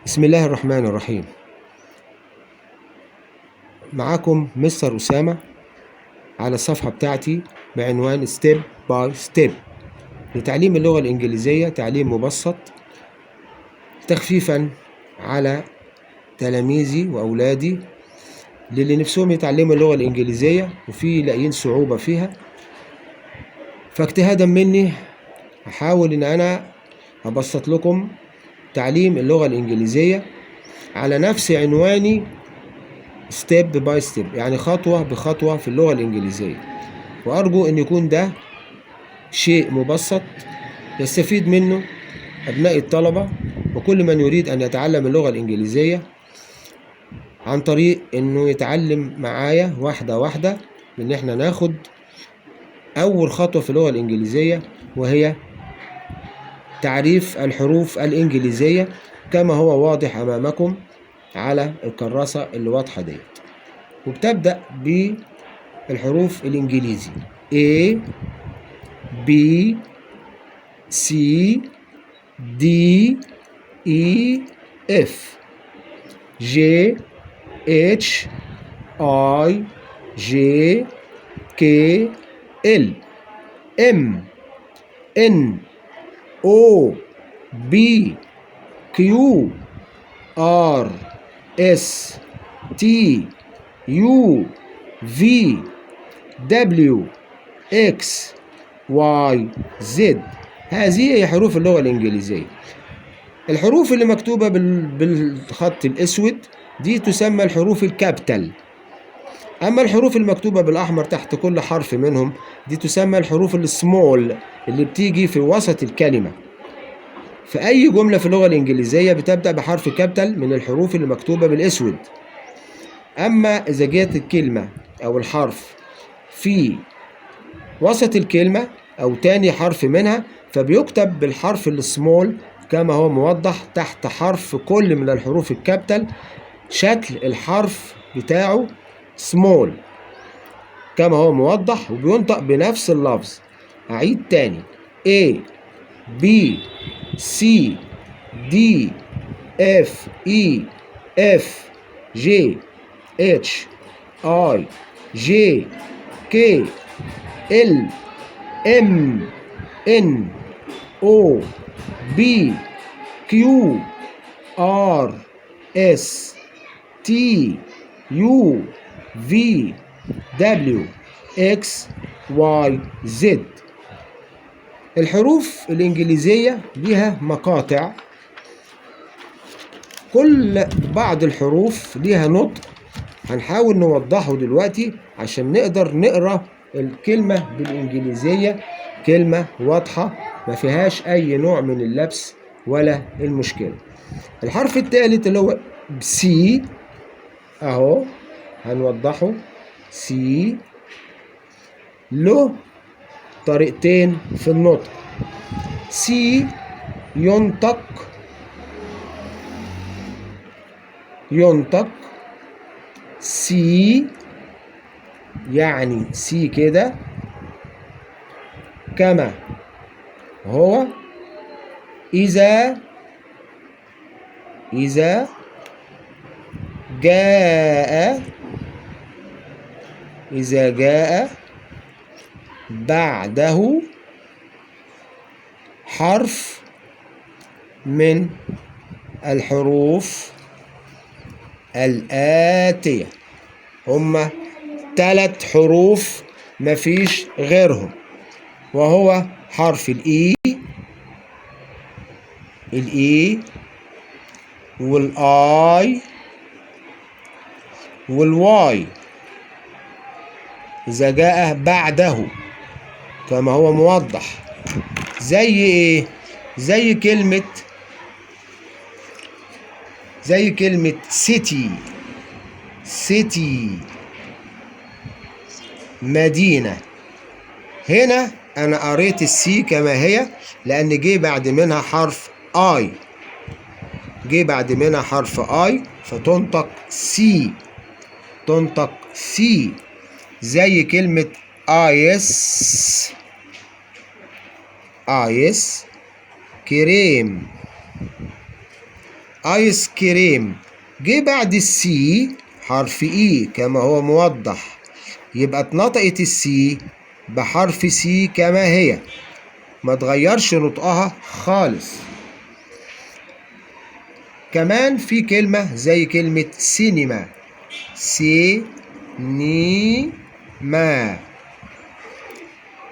بسم الله الرحمن الرحيم. معاكم مستر أسامة على الصفحة بتاعتي بعنوان step by step لتعليم اللغة الإنجليزية، تعليم مبسط تخفيفا على تلاميذي وأولادي للي نفسهم يتعلموا اللغة الإنجليزية وفي لاقيين صعوبة فيها. فاجتهادا مني هحاول إن أنا أبسط لكم تعليم اللغة الإنجليزية على نفس عنواني step by step، يعني خطوة بخطوة في اللغة الإنجليزية. وأرجو أن يكون ده شيء مبسط يستفيد منه أبناء الطلبة وكل من يريد أن يتعلم اللغة الإنجليزية عن طريق أنه يتعلم معايا واحدة واحدة، بأن احنا ناخد أول خطوة في اللغة الإنجليزية وهي تعريف الحروف الإنجليزية كما هو واضح أمامكم على الكراسة اللي واضحة ديت. وبتبدأ بالحروف الإنجليزي A B C D E F G H I J K L M N O P Q R S T U V W X Y Z. هذه هي حروف اللغة الإنجليزية. الحروف اللي مكتوبة بالخط الأسود دي تسمى الحروف ال capital. أما الحروف المكتوبة بالأحمر تحت كل حرف منهم دي تسمى الحروف السمول اللي بتيجي في وسط الكلمة. في أي جملة في اللغة الإنجليزية بتبدأ بحرف capital من الحروف اللي مكتوبة بالأسود. أما إذا جت الكلمة أو الحرف في وسط الكلمة أو تاني حرف منها فبيكتب بالحرف السمول كما هو موضح تحت حرف كل من الحروف ال capital، شكل الحرف بتاعه سمول كما هو موضح وبينطق بنفس اللفظ. أعيد تاني: A B C D F E F G H I J K L M N O P Q R S T U V W X Y Z. الحروف الإنجليزية ليها مقاطع، كل بعض الحروف ليها نطق هنحاول نوضحه دلوقتي عشان نقدر نقرأ الكلمة بالإنجليزية كلمة واضحة ما فيهاش أي نوع من اللبس ولا المشكلة. الحرف الثالث اللي هو C أهو هنوضحه. C له طريقتين في النطق. C ينطق C، يعني C كده كما هو إذا جاء إذا جاء بعده حرف من الحروف الآتية. هما 3 حروف مفيش غيرهم، وهو حرف ال E، ال E وال I وال Y إذا جاء بعده كما هو موضح. زي إيه؟ زي كلمة city، city مدينة. هنا أنا قريت ال C كما هي لأن جه بعد منها حرف I، جه بعد منها حرف I فتنطق C، تنطق C زي كلمة ice، ice cream. ice cream، جه بعد ال C حرف E كما هو موضح، يبقى اتنطقت ال C بحرف C كما هي، ما تغيرش نطقها خالص. كمان في كلمة زي كلمة سينما، سي ني ما،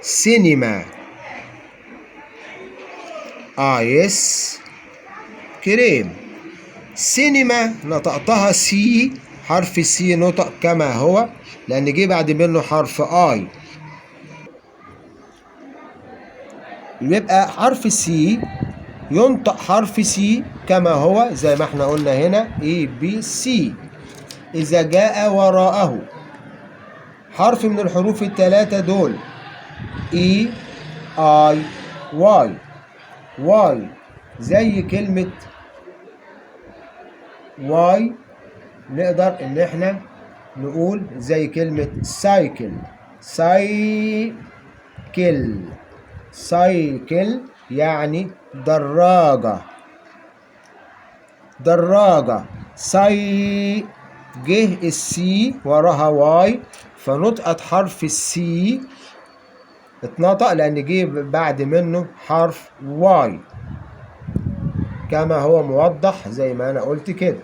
سينما، ice cream. سينما نطقتها C، حرف C نطق كما هو لأن جه بعد منه حرف I، يبقى حرف C ينطق حرف C كما هو زي ما احنا قلنا هنا A B C. إذا جاء وراءه حرف من الحروف الثلاثة دول E I Y، Y زي كلمة Y نقدر إن احنا نقول زي كلمة cycle، cycle، cycle يعني دراجة، دراجة. cy جه ال C وراها Y، فنطقت حرف ال C اتنطق لأن جه بعد منه حرف Y كما هو موضح زي ما أنا قلت كده.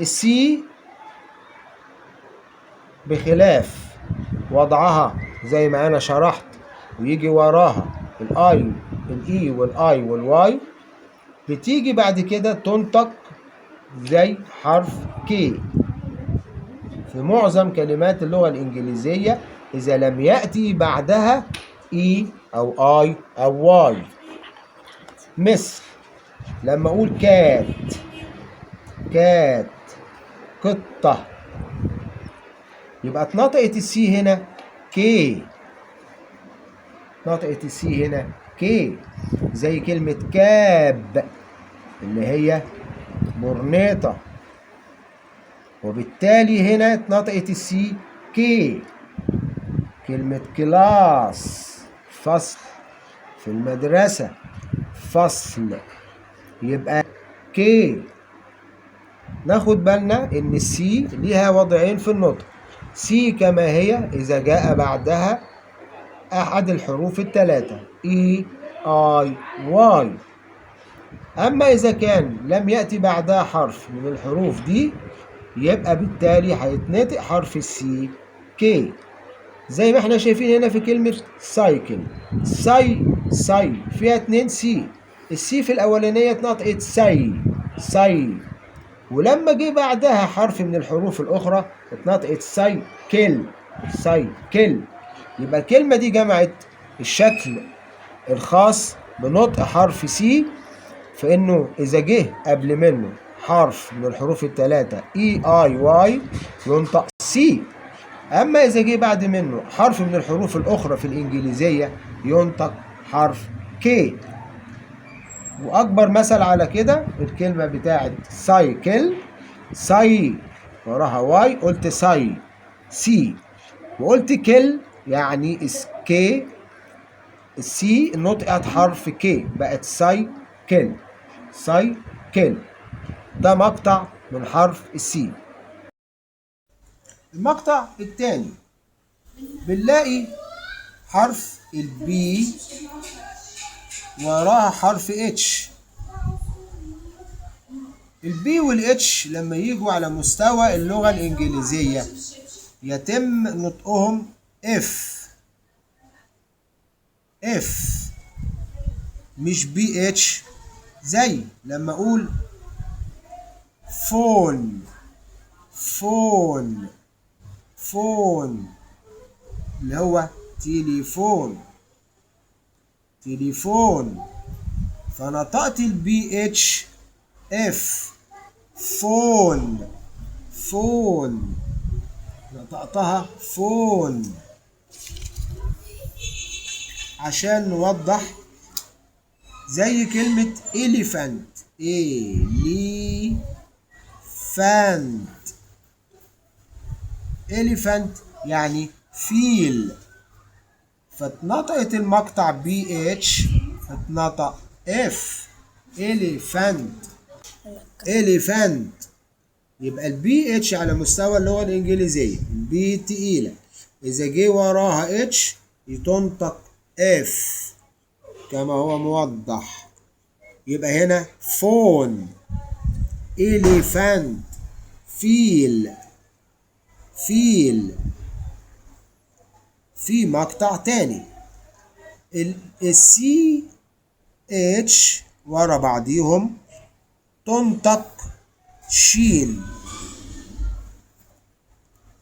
ال C بخلاف وضعها زي ما أنا شرحت ويجي وراها ال I ال E وال I وال Y، بتيجي بعد كده تنطق زي حرف K في معظم كلمات اللغة الإنجليزية إذا لم يأتي بعدها E أو I أو Y. مثل لما أقول cat، cat قطة، يبقى اتنطقت ال C هنا K، نطقت ال C هنا K زي كلمة cap اللي هي برنيطة، وبالتالي هنا اتنطقت ال C K. كلمة class فصل في المدرسة، فصل يبقى K. ناخد بالنا ان ال C ليها وضعين في النطق، C كما هي اذا جاء بعدها احد الحروف الثلاثة E I Y، اما اذا كان لم يأتي بعدها حرف من الحروف دي يبقى بالتالي هيتنطق حرف ال C K زي ما احنا شايفين هنا في كلمة cycle. cy cy فيها 2 C، ال C في الأولانية اتنطقت cy cy، ولما جه بعدها حرف من الحروف الأخرى اتنطقت cycle cycle. يبقى الكلمة دي جمعت الشكل الخاص بنطق حرف C، فإنه إذا جه قبل منه حرف من الحروف الثلاثة E I Y ينطق C، أما إذا جه بعد منه حرف من الحروف الأخرى في الإنجليزية ينطق حرف K. وأكبر مثل على كده الكلمة بتاعت cycle، cy وراها Y قلت cy C، وقلت cle يعني K، ال C نطقت حرف K بقت cycle cycle. ده مقطع من حرف ال C. المقطع الثاني بنلاقي حرف ال B وراها حرف H. ال B وال H لما يجوا على مستوى اللغة الإنجليزية يتم نطقهم F F مش B H، زي لما اقول phone phone phone اللي هو تليفون تليفون، فنطقت ال B H F phone phone، نطقتها phone. عشان نوضح زي كلمة elephant elephant elephant يعني فيل، فاتنطقت المقطع B H اتنطق F، elephant، elephant. يبقى ال PH على مستوى اللغة الإنجليزية، ال P تقيلة، إذا جه وراها H تنطق F كما هو موضح. يبقى هنا phone، elephant، feel، feel. في مقطع تاني ال CH ورا بعضيهم تنطق شين،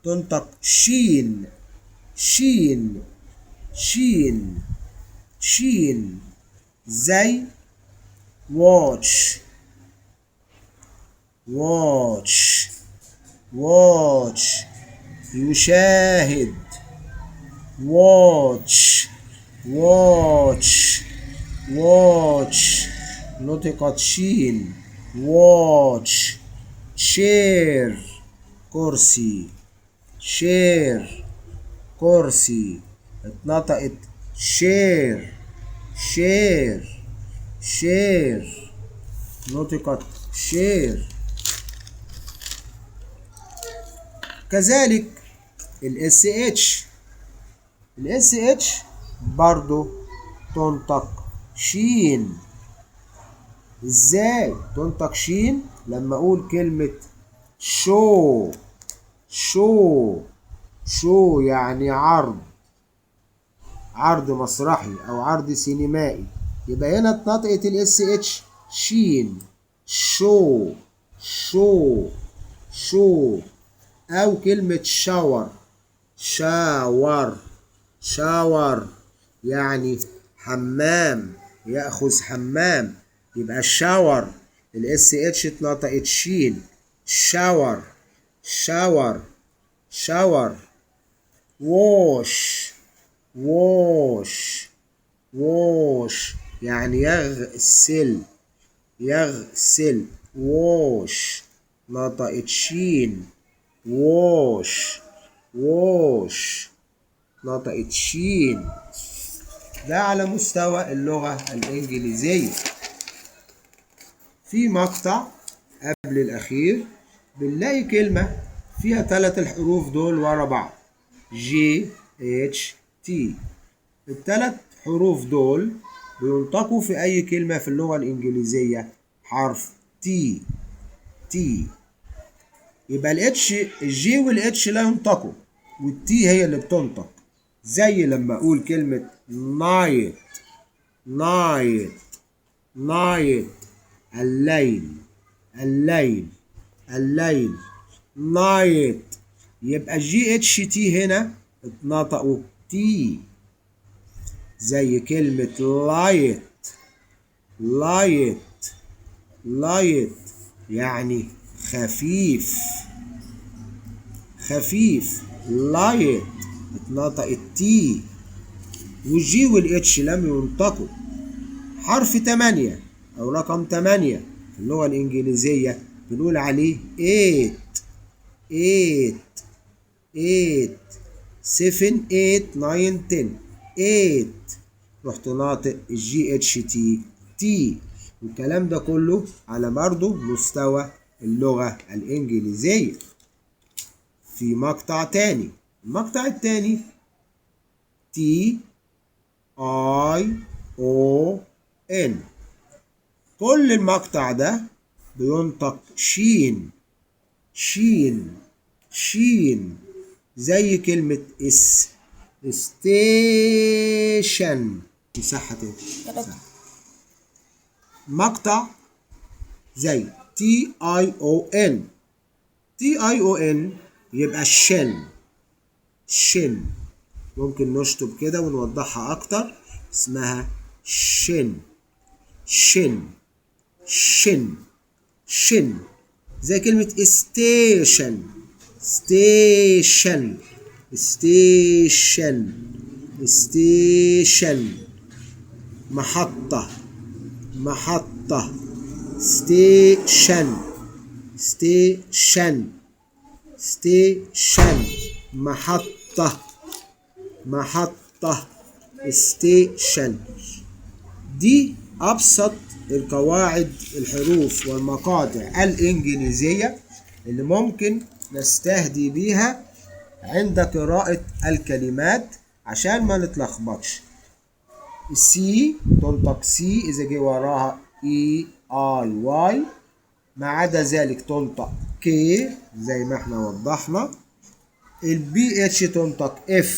تنطق شين، شين، شين، شين، زي watch، watch، watch، يشاهد، watch، watch، watch، نطقت شين، watch. chair، كرسي، chair، كرسي، اتنطقت chair، chair، chair، نطقت chair. كذلك ال SH، ال SH برضو تنطق شين. ازاي تنطق شين؟ لما اقول كلمة show، show، show يعني عرض، عرض مسرحي او عرض سينمائي، يبقى هنا اتنطقت ال SH شين، show، show، show. او كلمة shower، shower، shower يعني حمام، يأخذ حمام، يبقى ال shower ال SH اتنطقت شين، shower، shower، shower. wash، wash، wash يعني يغسل، يغسل، wash نطقت شين، wash، wash نطقت شين. ده على مستوى اللغة الإنجليزية. في مقطع قبل الأخير بنلاقي كلمة فيها 3 الحروف دول ورا بعض، GHT. الثلاث حروف دول بينطقوا في أي كلمة في اللغة الإنجليزية حرف T، T. يبقى ال H، ال G وال H لا ينطقوا، وال T هي اللي بتنطق. زي لما أقول كلمة night، night، night، الليل، الليل، الليل، night. يبقى ال GHT هنا اتنطقوا T. زي كلمة light، light، light يعني خفيف، خفيف، light اتنطقت T، وال G وال H لم ينطقوا. حرف 8 أو رقم 8 في اللغة الإنجليزية بنقول عليه 8، 8، 8، 7، 8، 9، 10، 8. رحت ناطق ال GHT T. والكلام ده كله على برضه مستوى اللغة الإنجليزية. في مقطع تاني، المقطع التاني TION. كل المقطع ده بينطق شين، شين، شين، زي كلمة اس، station. مساحة تاني مقطع زي TION، TION يبقى شن، شن. ممكن نشطب كده ونوضحها أكتر، اسمها شن، شن، شن، شن، زي كلمة station، station، station، station، محطة، محطة، station، station، station، محطة، محطة، station. دي أبسط القواعد الحروف والمقاطع الإنجليزية اللي ممكن نستهدي بيها عند قراءة الكلمات عشان ما نتلخبطش. ال C تنطق C إذا جه وراها E I Y، ما عدا ذلك تنطق K زي ما احنا وضحنا. ال PH تنطق F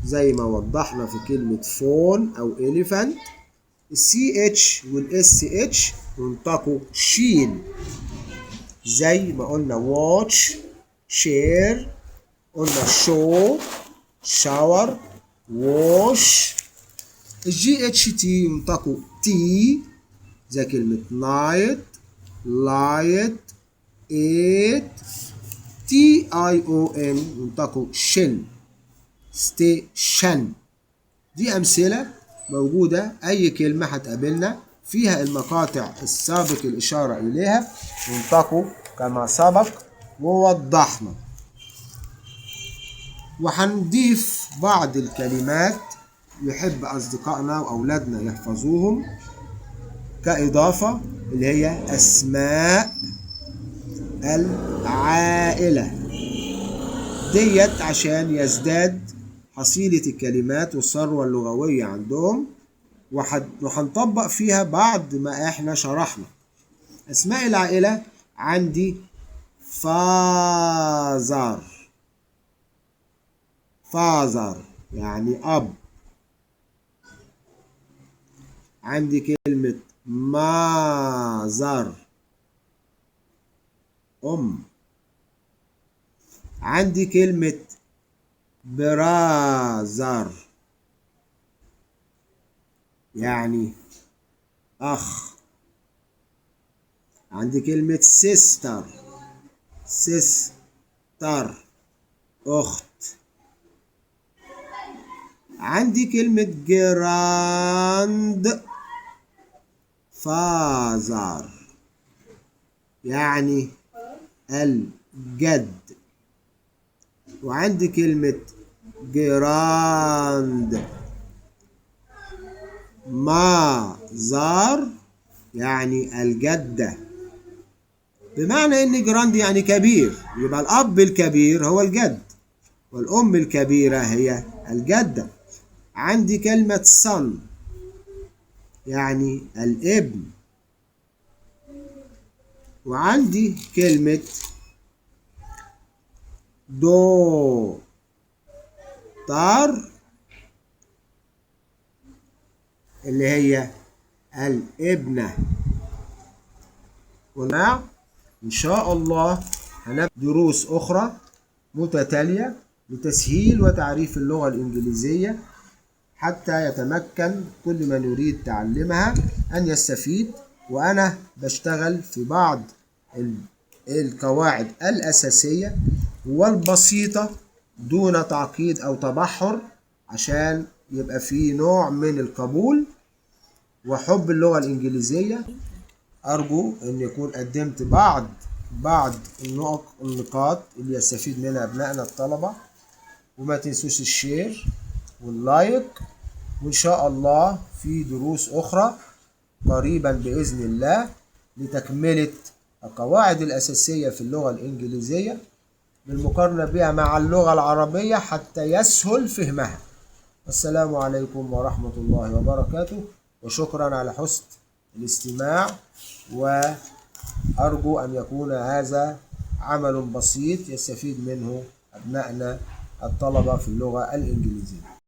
زي ما وضحنا في كلمة phone أو elephant. ال CH وال SH ينطقوا شين زي ما قلنا watch، chair، قلنا show، shower، wash. ال GHT ينطقوا T زي كلمة night، light، eight. TION ينطقوا شن، station. دي أمثلة موجودة، أي كلمة هتقابلنا فيها المقاطع السابق الإشارة إليها ينطقوا كما سبق ووضحنا. وهنضيف بعض الكلمات يحب أصدقائنا وأولادنا يحفظوهم كإضافة، اللي هي أسماء العائلة ديت، عشان يزداد حصيلة الكلمات والثروة اللغوية عندهم، وهنطبق فيها بعض ما احنا شرحنا. أسماء العائلة عندي father، father يعني أب. عندي كلمة mother أم. عندي كلمة brother يعني أخ. عندي كلمة sister، sister أخت. عندي كلمة grandfather يعني الجد. وعندي كلمة grandmother يعني الجدة، بمعنى ان grand يعني كبير، يبقى الاب الكبير هو الجد والام الكبيرة هي الجدة. عندي كلمة son يعني الابن. وعندي كلمة daughter اللي هي الابنة. ومع إن شاء الله هنبدأ دروس أخرى متتالية لتسهيل وتعريف اللغة الإنجليزية حتى يتمكن كل من يريد تعلمها أن يستفيد. وأنا بشتغل في بعض القواعد الأساسية والبسيطة دون تعقيد أو تبحر، عشان يبقى في نوع من القبول وحب اللغة الإنجليزية. أرجو أن يكون قدمت بعض النقاط اللي يستفيد منها أبنائنا الطلبة. وما تنسوش ال share وال like، وإن شاء الله في دروس أخرى قريبا بإذن الله لتكملة القواعد الأساسية في اللغة الإنجليزية بالمقارنة بها مع اللغة العربية حتى يسهل فهمها. والسلام عليكم ورحمة الله وبركاته، وشكرا على حسن الاستماع، وأرجو أن يكون هذا عمل بسيط يستفيد منه أبنائنا الطلبة في اللغة الإنجليزية.